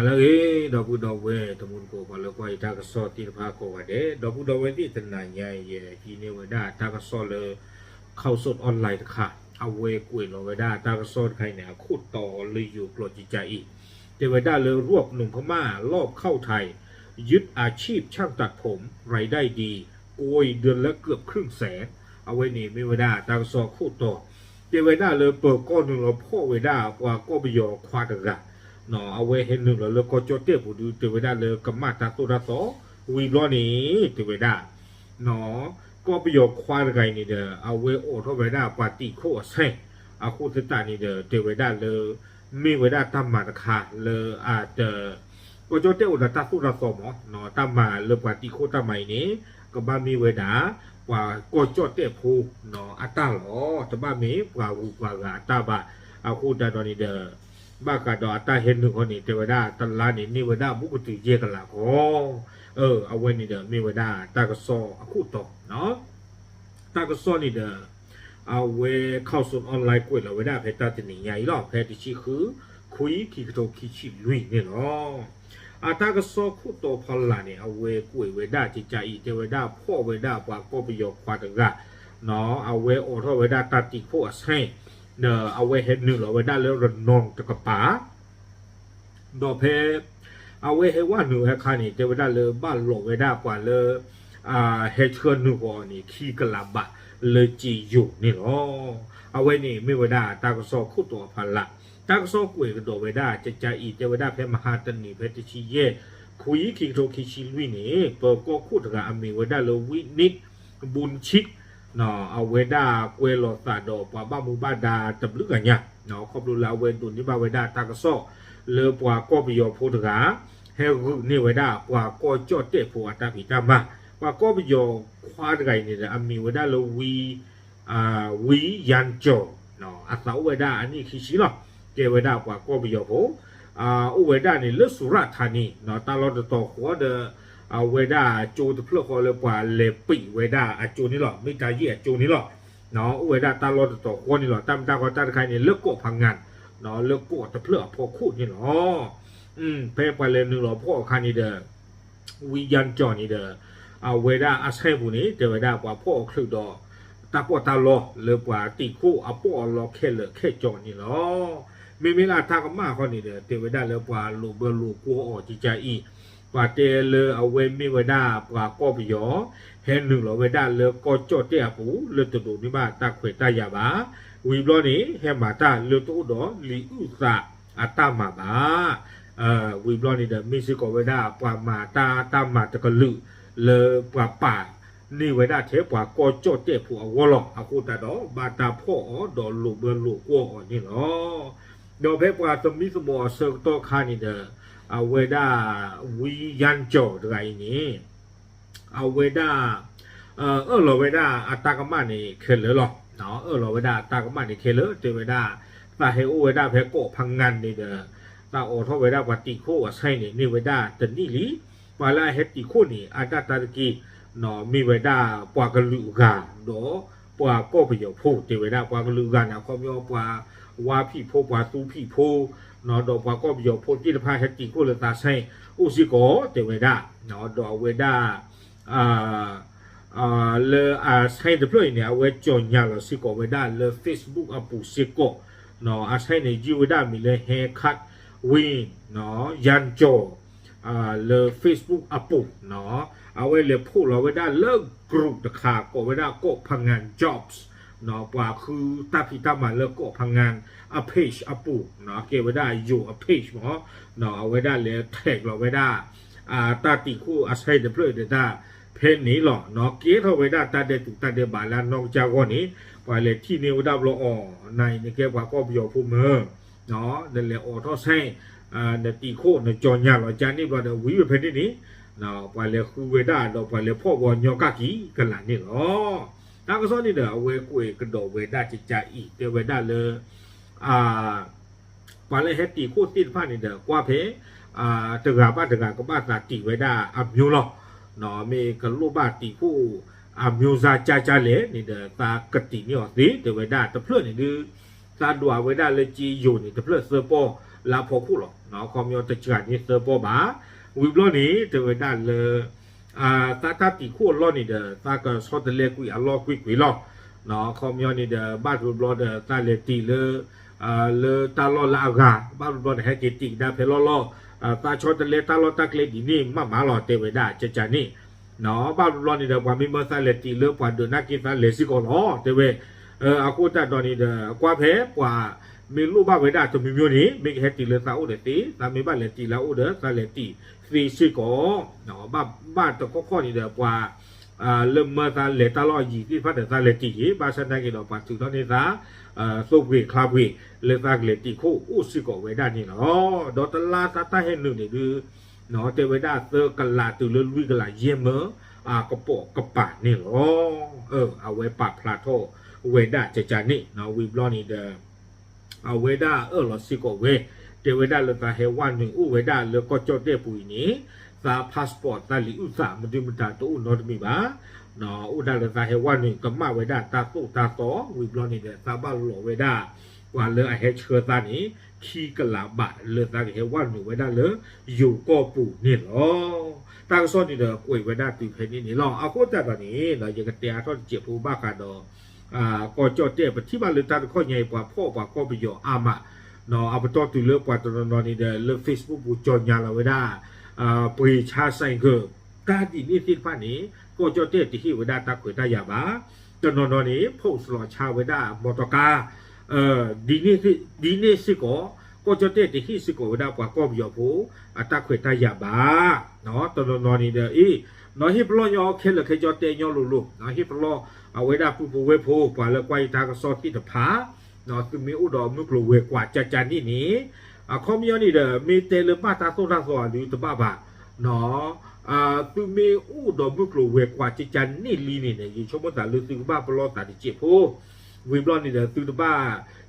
လၢအဂ့ၤ ဒီပုၢ်ဒီဝဲၢ်တံၤသကိး ပှၤလၢကွၢ်ယတၢ်ကစီၣ်သ့ၣ်တဖၣ်ကိးဂၤဒဲး, ဒီပုၢ်ဒီဝဲၢ်သ့ၣ်တနၤညါအံၤ ယဟံးန့ၢ်ဝဲဒၣ်တၢ်ကစီၣ်လၢ Khaosod Online တခါ, အဝဲကွဲးလီၤဝဲဒၣ်တၢ်ကစီၣ်တခါအံၤန့ၣ် အခိၣ်တီလၢယိၤကျိာ်ကကါအံၤ, တဲဝဲဒၣ်လၢ รวบหนุ่มพม่าลอบเข้าไทย ยึดอาชีพช่างตัดผม รายได้ดี โกยเดือนละเกือบครึ่งแสน အဝဲန့ၣ်မ့ၢ်ဝဲဒၣ်တၢ်ကစီၣ်အခိၣ်တီ, တဲဝဲဒၣ်လၢပၢၤကီၢ်နုာ်လီၤဖီၣ်ဝဲဒၣ်ပှၤကီၢ်ပယီၤခွါတဂၤ, အဝဲဟဲနုာ်လီၤလၢကီၢ်ကၠီၣ်တဲၣ်ပူၤဒုး တဲဝဲဒၣ်လၢကမၣ်တၢ်သိၣ်တၢ်သီ, ဝံၤဘျီန့ၣ် တဲဝဲဒၣ် ကီၢ်ပယီၤခွါတဂၤအံၤန့ၣ်ဒီး အဝဲအိးထီၣ်ဝဲဒၣ်ပှၤတံာ်ခိၣ်အဆဲး, အဃိသတးန့ၣ်ဒီး တဲဝဲဒၣ်လၢ မ့ၢ်ဝဲဒၣ်တၢ်မၤတခါလၢအတ ကီၢ်ကၠီၣ်တဲၣ်အိၣ်ဒီးတၢ်သိၣ်တၢ်သီမး, တၢ်မၤလၢပှၤတံာ်ခိၣ်တၢ်မၤအံၤန့ၣ် ကဘၣ်မ့ၢ်ဝဲဒၣ် ပှၤကီၢ်ကၠီၣ်တဲၣ်ဖိအတၢ်လီၤ, တဘၣ်မ့ၢ်ပှၤဂုၤပှၤဂၤအတၢ်ဘၣ်, အဃိသတးဒီးန့ၣ်ဒီး ဘၣ်ဃးဒီးအတၢ်ဟဲနုာ်ဃီန့ၣ် တဲဝဲဒၣ်တလါန့ၣ် န့ၢ်ဝဲဒၣ်ဘူးကတုၤယဲၢ်ကလးဃီ, အဝဲန့ၣ်ဒီးမ့ၢ်ဝဲဒၣ်တၢ်ကစီၣ်အခိၣ်တီ တၢ်ကစီၣ်န့ၣ်ဒီး အဝဲ Khaosod Online ကွဲးလီၤဝဲဒၣ်ဖဲတၢ်တနံၤညါအံၤလီၤ, ဖဲတဆံဃု ခွံ ခံကထိခံဆံလွံၢ်န့ၣ်လီၤ. အတၢ်ကစီၣ်ခိၣ်တီဖီလာ်န့ၣ် အဝဲကွဲးဝဲဒၣ်ကကါအံၤ တဲဝဲဒၣ်ဖီၣ်ဝဲဒၣ်ပှၤကီၢ်ပယီၤခွါတဂၤ, အဝဲအိးထီၣ်ဝဲဒၣ်တၢ်တံာ်ခိၣ်အဆဲး, ဒီးအဝဲဟဲနုာ်လီၤဝဲဒၣ်လၢ ระนอง တကပၤ ဒီးဖဲ အဝဲဟဲဝဲနုာ်ဝဲအခါန့ၣ် တဲဝဲဒၣ်လၢဘၣ်လိးဝဲဒၣ်ပှၤလၢ ဟဲဆှၢနုာ်ဃီန့ၣ် ခံကလးဘးလၢက့ယိၤန့ၣ်လီၤ. အဝဲန့ၣ်မ့ၢ်ဝဲဒၣ်တၢ်ကစီၣ်ခိၣ်တီအဖီလာ်, တၢ်ကစီၣ်ကွဲးကဒီးဝဲဒၣ်ကကါအံၤ တဲဝဲဒၣ်ဖဲမဟါတနံၤ ဖဲတဆံယဲၢ် ခွံ ခံကထိခံဆံလွံၢ်န့ၣ် ပၢၤကီၢ်ခိၣ်တဂၤအမံၤဝဲဒၣ်လၢ ဝံနံး ဘူၣ်ဆံး အဝဲဒၣ်ကွဲးလီၤသးဒီးပှၤဘၣ်မူဘၣ်ဒါတဘျုးဂၤညါ, ခီဖျိလၢအဝဲဒိးန့ၢ်ဘၣ်ဝဲဒၣ်တၢ်ကစီၣ် လၢပှၤကီၢ်ပယီၤဖိတဂၤ ဟဲဂုာ်န့ၢ်ဝဲဒၣ်ပှၤကီၢ်ကၠီၣ်တဲၣ်ဖိအတၢ်ဖံးတၢ်မၤ, ပှၤကီၢ်ပယီၤခွါတဂၤအံၤန့ၣ်ဒီး အမံၤဝဲဒၣ်လၢဝံ ဝံယၣ်ကၠီၣ်, အသးအိၣ်ဝဲဒၣ်အနံၣ်ခံဆံလီၤ, ကဲဝဲဒၣ်ပှၤကီၢ်ပယီၤဖိ အိၣ်ဝဲဒၣ်န့ၣ်လၢစူၤရၣ်ထါနံ, တၢ်လီၢ်တတီၤဃီဒီး အဝဲဒၣ်ကၠိတဖျၢၣ်ဃီလၢပှၤလဲၤပံးဝဲဒၣ်အကၠိန့ၣ်လီၤ, မ့ၢ်တၢ်ယ့ၣ်အကၠိန့ၣ်လီၤ, အိၣ်ဝဲဒၣ်တၢ်လီၢ်တတီၤဃီန့ၣ်လီၤ, တၢ်မတၤဃီတၢ်တခါန့ၣ် လၢကီးဖးငၢ်, လၢကီးတဖျၢၣ်အဖီခိၣ်န့ၣ်လီၤ. ဖဲပှၤလဲၤနုာ်လီၤဖီၣ်အခါန့ၣ်ဒီး ဝံယၣ်ကၠီၣ်န့ၣ်ဒီး အဝဲဒၣ်အဆဲးပူၤန့ၣ် တဲဝဲဒၣ်ပှၤဖီၣ်အီၤချုးဒီး တၢ်ပီးတၢ်လီလၢပှၤတံာ်ခိၣ်အပီးအလီခဲလၢာ်ခဲကၠီန့ၣ်လီၤ. မ့မ့ၢ်လၢအတၢ်ကမၣ်အဃီန့ၣ်ဒီး တဲဝဲဒၣ်လၢပှၤလိာ်ဘၢလိာ်ကွီၢ်အီၤကကါအံၤ, ပှၤတဲလၢအဝဲမ့ၢ်ဝဲဒၣ်ပှၤကီၢ်ပယီၤ ဟဲနုာ်လီၤဝဲဒၣ်လၢကီၢ်ကၠီၣ်တဲၣ်အပူၤ လၢတဒိးန့ၢ်ဘၣ်တၢ်ခွဲးတၢ်ယာ်ဘၣ်, ဝံၤဘျီန့ၣ် ဟဲမၤတၢ်လၢတအိၣ်ဒီးလံာ်အုၣ်သးအတၢ်မၤဘၣ် ဝံၤဘျီန့ၣ်ဒီး မ့ၢ်စ့ၢ်ကီးဝဲဒၣ်ပှၤမၤတၢ်တၢ်မၤတကလုာ် လၢပှၤပာ်န့ၢ်ဝဲဒၣ်ထဲပှၤကီၢ်ကၠီၣ်တဲၣ်ဖိအဂီၢ်လီၤ. အဃိသတးဒီး ဘၣ်တၢ်ဖီၣ်အီၤဒီးလိာ်ဘၢလိာ်ကွီၢ်အီၤန့ၣ်လီၤ. ဒီးဖဲပှၤသမံသမိးအဆၢကတီၢ်ခါန့ၣ်ဒီး အဝဲဒၣ် ဝံယၣ်ကၠီၣ်တဂၤအံၤန့ၣ် အဝဲဒၣ် အၢၣ်လီၤဝဲဒၣ်အတၢ်ကမၣ်န့ၣ်ခဲလၢာ်လီၤ. အၢၣ်လီၤဝဲဒၣ်အတၢ်ကမၣ်န့ၣ်ခဲလၢာ် တဲဝဲဒၣ် သးဟဲအိၣ်ဝဲဒၣ်ဖဲကီးဖးငၢ်န့ၣ်ဒီး သးအိးထီၣ်ဝဲဒၣ်ပှၤတံာ်ခိၣ်အဆဲးန့ၣ် န့ၢ်ဝဲဒၣ်တနံၣ်လံ. ပှၤလၢအဟဲတံာ်ခိၣ်န့ၣ် အတၢ်တၢ်တက့ၢ် မ့ၢ်ဝဲဒၣ်ပှၤကလုာ်အဂၤ ဒီးပှၤကီၢ်ပယီၤဖိ တဲဝဲဒၣ်ပှၤကလုာ်အဂၤန့ၣ် အခီပညီပှၤဝါဖံးဖိ ပှၤသူဖံးဖိ ဒီးပှၤကီၢ်ပယီၤဖိသ့ၣ်တဖၣ်ဟဲတံာ်ခိၣ်လၢသးဆဲးအိၣ်စ့ၢ်ကီး တဲဝဲဒၣ် ဒီးအဝဲဒၣ် လၢအဆဲးတဖျၢၣ်အံၤန့ၣ် အဝဲကၠီၣ်ညါလီၤစ့ၢ်ကီးဝဲဒၣ်လၢ Facebook အပူၤစ့ၢ်ကီး, အဆဲးန့ၣ် ယုၢ်ဝဲဒၣ်မံၤလၢ ဟဲခးဝ့ၢ် ယၣ်ကၠီၣ် လၢ Facebook အပူၤ, အဝဲလဲၤဖီၣ်လီၤဝဲဒၣ်လၢ group တခါ ကိးဝဲဒၣ် ကီးဖးငၢ် jobs ပှၤဃုတၢ်ဖံးတၢ်မၤလၢကီးဖးငၢ်အ page အပူၤ, ကဲဝဲဒၣ်ယိၤအ page မး, အဝဲဒၣ်လဲၤ tag လီၤဝဲဒၣ် တၢ်တံာ်ခိၣ်အဆဲးတဖျၢၣ်ဒီးတၢ် ဖဲန့ၣ်လီၤ. ကဲထီၣ်ဝဲဒၣ်တၢ်ဒဲးတူးတၢ်ဒဲးဘးလၢအနီၢ်ကစၢ်ဂီၢ်န့ၣ် ပှၤလဲၤထံၣ်န့ၢ်ဝဲဒၣ်ဘျီအီၤ နၤအံၤနကဲပှၤကီၢ်ပယီၤဖိမၢ် နလဲၤအိးထီၣ်ဆဲး နတံာ်ခိၣ် နကၠီၣ်ညါလီၤကၢ်န့ၣ်ဘျီဒီး ဝံၤဝဲဖဲန့ၣ်န့ၣ် ပှၤလဲၤဃုဝဲဒၣ်ဒီးပှၤလဲၤဖီၣ်ဝဲညီကၢ်က့ၤကလာ်န့ၣ်လီၤ. တၢ်ကစီၣ်န့ၣ်ဒီး အဝဲကွဲးကဒီးဝဲဒၣ်ကကါအံၤ တဲဝဲဒၣ်လၢ ပှၤလၢဟဲတံာ်ခိၣ်သ့ၣ်တဖၣ်န့ၣ်ဒီး ကွၢ်ဖဲ တဂၤဘၣ်တဂၤကဘၣ်သးတံာ်ဝဲဒၣ်အမျိုးလီၤ. မ့ၢ်ကလိၣ်ဘၣ်တံာ်ခိၣ်အမျိုးစားကၢ်ကၢ်လဲၣ်န့ၣ်ဒီး သးကတံာ်န့ၢ်အီၤသ့ တဲဝဲဒၣ်တဖျၢၣ်န့ၣ်ဒုး သးဒွးဝဲဒၣ်လၢက့ယိၤန့ၣ် တဖျၢၣ်သၢပီၢ် လၢအဖီခိၣ်လီၤ. ခီပညီတစှၤန့ၢ်သၢပီၢ်ဘၣ်. ဝံၤဘျီန့ၣ် တဲဝဲဒၣ်လၢ သးတၢ်တံာ်ခိၣ်အလီၢ်န့ၣ်ဒီး သးကဆီတလဲကွံာ်အလီၢ်ကွ့ၢ်ကွ့ၢ်လီၤ. ခီပညီန့ၣ်ဒီး ဘၣ်တဘျီဒီး သးလဲၤတံာ်လၢ လၢတၢ်လီၢ်လၢအဂၤ ဘၣ်တဘျီန့ၣ် ဟဲက့ၤတံာ်ကဒါဖဲလီၢ်လီၢ်, သးဆီတလဲတၢ်လီၢ်တၢ်ကျဲဒ်န့ၣ်မးမးလီၤ တဲဝဲဒၣ်ကကန့ၣ် ဘၣ်တဘျီန့ၣ်ဒီး ပှၤမ့ၢ်မၢသးလဲၤတံာ်လၢပှၤဒုးနာ်က့ၤသးလဲၤစ့ၢ်ကီးလီၤ တဲဝဲ. အဃိသတးဒီးန့ၣ်ဒီး ကွၢ်ဖဲပှၤ မ့ၢ်လိၣ်ဘၣ်ဝဲဒၣ်တမံၤမံၤန့ၣ် မ့ၢ်ကဟဲတံာ်လၢသးအိၣ်ဒီးသ့, သးမ့ၢ်ဘၣ်လဲၤတံာ်လၢအအိၣ်ဒီး သးလဲၤတံာ်သ့စ့ၢ်ကီး. ဘၣ်တခီခီန့ၣ်ဒီး ပှၤ လၢမၢသးလဲၤတၢ်လီၢ်အယံၤသ့ၣ်တဖၣ်ဒီး သးလဲၤတံာ်က့ၤ, ဘၣ်ဆၣ်နာ်က့ၤဒီး ပှၤထုးထီၣ်န့ၢ်သး သိပှ့ၤချါပှ့ၤ လၢသးကလဲၤတံာ်ခိၣ်အိၣ်စ့ၢ်ကီးဝဲဒၣ်န့ၣ်လီၤ. ဒီးတလါသးတၢ်ဟဲနုာ်န့ၣ်ဒုး တဲဝဲဒၣ်သၢကလးတုၤလၢလွံၢ်ကလးယဲၢ်မၢ အကပိာ်ကပၤန့ၣ်လီၤ. အဝဲပာ်ဖျါထီၣ်ဝဲဒၣ်ကကန့ၣ် ဝံၤဘျီန့ၣ်ဒီး အဝဲဒၣ်အၢၣ်လီၤစ့ၢ်ကီးဝဲ တဲဝဲဒၣ်လၢသးဟဲဝဲနုာ်အိၣ်ဝဲဒၣ်လၢကီၢ်ကၠီၣ်တဲၣ်ပူၤအံၤန့ၣ် သး passport သးလံာ်အုၣ်သးမနုၤမတၤတအိၣ်နီတမံၤဘၣ်. အိၣ်ဒၣ်လၢသးဟဲဝဲနုာ်ကမၣ်ဝဲဒၣ်တၢ်သိၣ်တၢ်သီ ဝံၤဘျီန့ၣ်ဒီး သးဘၣ်လီၤဝဲဒၣ် ပှၤလၢအဟဲဆှၢသးန့ၣ် ခံကလးဘးလၢသးကဟဲဝဲနုာ်ဝဲဒၣ်လၢယိၤကီၢ်ပူၤန့ၣ်လီၤ. တၢ်ကစီၣ်န့ၣ်ဒီးကွဲးဝဲဒၣ်တုၤဖဲန့ၣ်န့ၣ်လီၤ. အဃိသတးဒီးန့ၣ် ယကတဲအါထီၣ်တစဲးဖိဘၣ်ဃးဒီး ကီၢ်ကၠီၣ်တဲၣ် ပထံၣ်ဘၣ်လၢတၢ်တခီညါအံၤ ပှၤဖီၣ်ပှၤကီၢ်ပယီၤအါမး, အပတီၢ်တုၤလၢပှၤတနီၤနီၤန့ၣ်ဒီး လၢ Facebook ပူၤ ကြေညာလီၤဝဲဒၣ် ပှ့ၤဆါ ဆိုင်ကယ် တၢ်ဒ်န့ၣ်သ့ၣ်တဖၣ်န့ၣ် ကီၢ်ကၠီၣ်တဲၣ်တဟ့ၣ်ဝဲဒၣ်တၢ်ခွဲးတၢ်ယာ်ဘၣ်. တနီၤနီၤန့ၣ် post လီၤဆါဝဲဒၣ် မော်တော်ကား ဒ်န့ၣ်စ့ၢ်ကီး ကီၢ်ကၠီၣ်တဲၣ်တဟ့ၣ်စ့ၢ်ကီးဝဲဒၣ်ပှၤကီၢ်ပယီၤဖိ အတၢ်ခွဲးတၢ်ယာ်ဘၣ်. တနီၤနီၤန့ၣ်ဒီး အ့ၣ် နီၢ်ဟ့ၣ်ပလီၢ်ညီခဲလၢာ်ခဲဆ့တဲညီလိၤလိၤ ဟ့ၣ်ပလီၢ်အဝဲဒၣ်ပုၢ်ဖိဝဲၢ်ဖိ ပှၤလၢကွၢ်ယတၢ်ကစီၣ်သ့ၣ်တဖၣ် သုမ့ၢ်အိၣ်ဒီးမုၢ်ကျိၤဝဲၤကွာ်ကကန့ၣ်န့ၣ် အခီပညီန့ၣ်ဒီး မ့ၢ်တဲလၢဘၣ်တၢ်သိၣ်တၢ်သီအဒုတဘၣ်ဘၣ် သုမ့ၢ်အိၣ်ဒီးမုၢ်ကျိၤဝဲၤကွာ်ကကန့ၣ်လံန့ၣ်န့ၣ် ယဆိကမိၣ်သးလၢသုကဘၣ်ပလီၢ်သးတစဲးဖိ ဝံၤဘျီန့ၣ်ဒီး သုတဘၣ်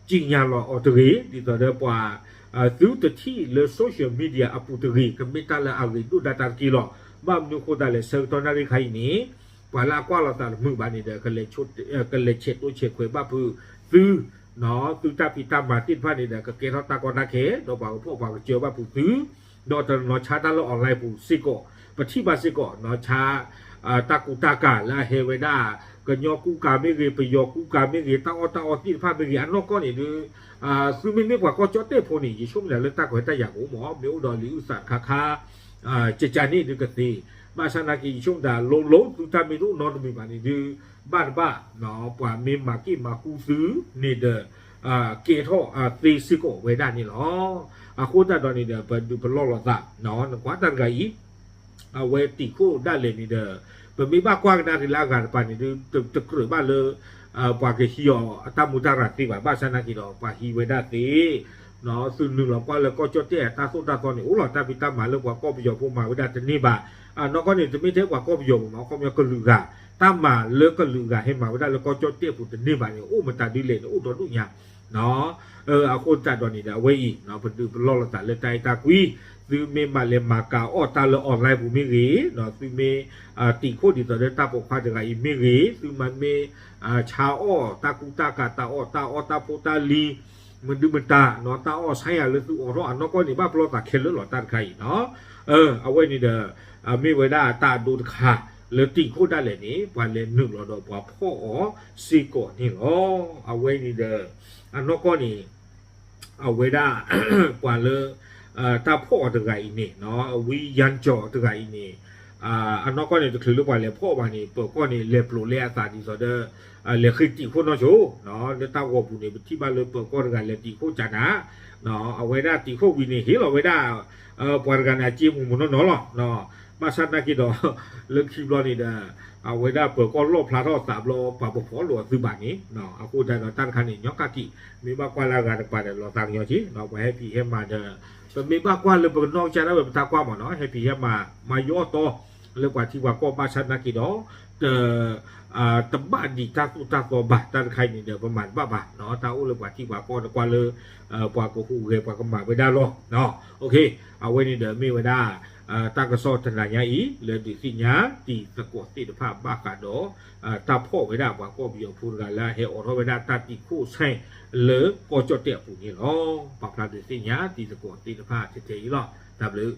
ကြေညာ လီၤအီၤတဂ့ၤ ဒ်သိးဒီးပှၤ သုတထံၣ်လၢ social media အပူၤတဂ့ၤ ကမ့ၢ်တၢ်လၢအဂ့ၤဒိၣ်ဒၣ်တၢ်တက့ၢ်လီၤ. ဘၣ်မနုၤအဃိသတးလဲၣ် ဆၢကတီၢ်နၣ်ရံၣ်ခါအံၤန့ၣ် ပှၤလၢအကွၢ်လီၤသးတမုာ်ဘၣ်န့ၣ်ဒီး ကလဲၤဆဲးတိဆဲးခွဲးဘၣ်ဖုးသု သုတၢ်ဖံးတၢ်မၤသ့ၣ်တဖၣ်န့ၣ်ဒီး ကကဲထီၣ်တၢ်ကီတၢ်ခဲ ဒီးပှၤကဖီၣ်ပှၤကစၢၤဘၣ်ဖုးသု ဒီးတနီၤဆါတၢ်လၢ online ပူၤစ့ၢ်ကီး ပထံၣ်ဘၣ်စ့ၢ်ကီး နီၤဆါ တၢ်ကူတၢ်ကၤလၢအဟဲဝဲဒၣ် ကညီကူကၤမ့ၢ်ဂ့ၤ ပယီၤကူကၤမ့ၢ်ဂ့ၤ တၢ်အီၣ်တၢ်အီသ့ၣ်တဖၣ်မ့ၢ်ဂ့ၤ အနီၢ်ကီၢ်န့ၣ်ဒုး သုမ့မ့ၢ်ပှၤကီၢ်ကၠီၣ်တဲၣ်ဖိန့ၣ် ယဆိကမိၣ်လၢတၢ်ခွဲးတၢ်ယာ်ကအိၣ်မး မ့ၢ်အိၣ်ဒီးလံာ်အုၣ်သးတခါခါ ကကန့ၣ်ဒုးကသ့ ဘၣ်ဆၣ်နာ်က့ ယဆိကမိၣ်တၢ် လိၤလိၤသုတၢ်မ့ၢ်တအိၣ်နီတမံၤဘၣ်န့ၣ်ဒုး ဘၣ်တဘၣ် ပှၤမ့ၢ်မၤက့ၢ်မၤကူသုန့ၣ်ဒီး ကဲထီၣ်သ့စ့ၢ်ကီးဝဲဒၣ်န့ၣ်လီၤ. အဃိသတးဒီးန့ၣ်ဒီး ပဒုးပလီၢ်လိာ်သး နကွၢ်တၢ်တဂၤအံၤ အဝဲတံာ်ခိၣ်ဒၣ်လဲာ်န့ၣ်ဒီး ပမ့ၢ်ဘၣ်ကွၢ်ကဒါက့ၤလၢအဂၤတပၤန့ၣ်ဒုး တကြၢးဘၣ်လၢ ပှၤကဟံးအီၤအတၢ်မူတၢ်ရၤသ့ဘၣ် ဘၣ်ဆၣ်နာ်က့ဒီး ပှၤဟံးဝဲဒၣ်သ့ သုနုာ်လီၤကွၢ်လၢကီၢ်ကၠီၣ်တဲၣ်အတၢ်သိၣ်တၢ်သီန့ၣ် အိၣ်လီၤတၢ်ဖံးတၢ်မၤလၢပှၤကီၢ်ပယီၤဖိမၤဝဲဒၣ်တန့ၢ်ဘၣ်. နီၢ်ကီၢ်န့ၣ် တမ့ၢ်ထဲပှၤကီၢ်ပယီၤပူၤမး အခီပညီကလုာ်ဂၤ တၢ်မၤလၢကလုာ်ဂၤဟဲမၤဝဲဒၣ်လၢကီၢ်ကၠီၣ်တဲၣ်ပူၤတန့ၢ်ဘၣ်န့ၣ် အိၣ်မတၤဒ်လဲၣ်န့ၣ် အိၣ်ဒီဒူၣ်ညါ အဃိသတးဒီးန့ၣ်ဒီး အဝဲအံၤ ပဒုးပလီၢ်လိာ်သးလၢတၢ်အဲၣ်တၢ်ကွံ သုမ့ၢ်မၤလဲၤမၤကၤအီၣ်တၢ်လၢ online ပူၤမ့ၢ်ဂ့ၤ သုမ့ၢ် တံာ်ခိၣ်ဒ်သိးဒီးတၢ်ပိာ်ခွါတဂၤအံၤမ့ၢ်ဂ့ၤ သုမ့မ့ၢ် ဆါအီၣ်တၢ်ကူတၢ်ကၤ တၢ်အီၣ်တၢ်အီတၢ်ဖိတၢ်လံၤ မနုၤမတၤ တၢ်အီၣ်ဆါယၤလၢသုအိးထီၣ်အနီၢ်ကီၢ်န့ၣ် ဘၣ်ပလီၢ်သးခဲလၢာ်လီၤတၢ်တခါအံၤနီၤ အဝဲန့ၣ်ဒီး မ့ၢ်ဝဲဒၣ်တၢ်အဒိတခါ လၢတံာ်ခိၣ်ဒၣ်လဲာ်န့ၣ် ပှၤလဲၤနုာ်လီၤဒီးပှၤဖီၣ်အီၤစ့ၢ်ကီးန့ၣ်လီၤ. အဝဲန့ၣ်ဒီး အနီၢ်ကီၢ်န့ၣ် အဝဲဒၣ် ပှၤလၢ တၢ်ဖီၣ်အီၤတဂၤအံၤန့ၣ် ဝံယၢ်ကၠီၤတဂၤအံၤန့ၣ် အနီၢ်ကီၢ်န့ၣ် တချုးလၢပှၤလဲၤဖီၣ်ဘၣ်န့ၣ် ပၢၤကီၢ်န့ၣ် လဲၤပျိးလဲအသးဒ်သိးဒီး လဲၤဃ့တံာ်ခိၣ်နီၢ်ဆိ လၢတၢ်ဂီၤပူၤန့ၣ် ပထံၣ်ဘၣ်လၢပၢၤကီၢ်တဂၤလဲၤတံာ်ခိၣ်ကနၤ အဝဲဒၣ်တံာ်ခိၣ်ဝံၤန့ၣ် ဟ့ၣ်လီၤဝဲဒၣ် ပှၤတဂၤန့ၣ် အစ့မူးမူးနီၢ်နီၢ်လီၤ. ဘၣ်ဆၣ်နာ်က့ဒီး လၢခံဘျီန့ၣ်ဒီး အဝဲဒၣ်ပၢၤကီၢ်လီၣ်ဖျါထီၣ်သးဘျီ ပှၤပဖီၣ်လိာ်အသုဘၣ်န့ၣ် အဃိသတးဒီးတၢ်တခါန့ၣ် ညီကၣ်ကံၣ် မ့ၢ်ဘၣ်ကွၢ်လၢအဂၤတကပၤဒီး လီၤသးကညီၤက့ၤ ပှၤဟဲဖံးဟဲမၤဒီး ပမ့ၢ်ဘၣ်ကွၢ်လၢပကနီၢ်ကစၢ်ဒၣ်ဝဲပတၢ်ကွၢ်မးနီၤ ဟဲဖံးဟဲမၤ မၤယီၢ်တီ လၢပှၤထံပှၤကီၢ်ဘၣ်ဆၣ်နာ်က့ဒီး တ တဘၣ်ဒံးတၢ်သိၣ်တၢ်သီဘၣ် တၢ်တခါအံၤန့ၣ်ဒီး ပမၤတဘၣ်ဘၣ် တၢ်အိၣ်လၢပှၤထံပှၤကီၢ်နကွၢ်လၢ ပှၤကဟူးဂဲၤပှၤကမၤဝဲဒၣ်လီၤ. အဝဲန့ၣ်ဒီးမ့ၢ်ဝဲဒၣ် တၢ်ကစီၣ်တနၤညါအံၤ လၢဒုးသ့ၣ်ညါတံၤသကိးသ့ၣ်တဖၣ်ဘၣ်ဃးဒီး တၢ်ဖီၣ်ဝဲဒၣ်ပှၤကီၢ်ပယီၤဖိတဂၤလၢအဟဲအိးထီၣ်ဝဲဒၣ်တၢ်တံာ်ခိၣ်ဆဲး လၢကီၢ်ကၠီၣ်တဲၣ်အပူၤန့ၣ်လီၤ. ပာ်ဖျါဒုးသ့ၣ်ညါတံၤသကိးသ့ၣ်တဖၣ်ထဲထဲအံၤလီၤ. တၢ်ဘျုး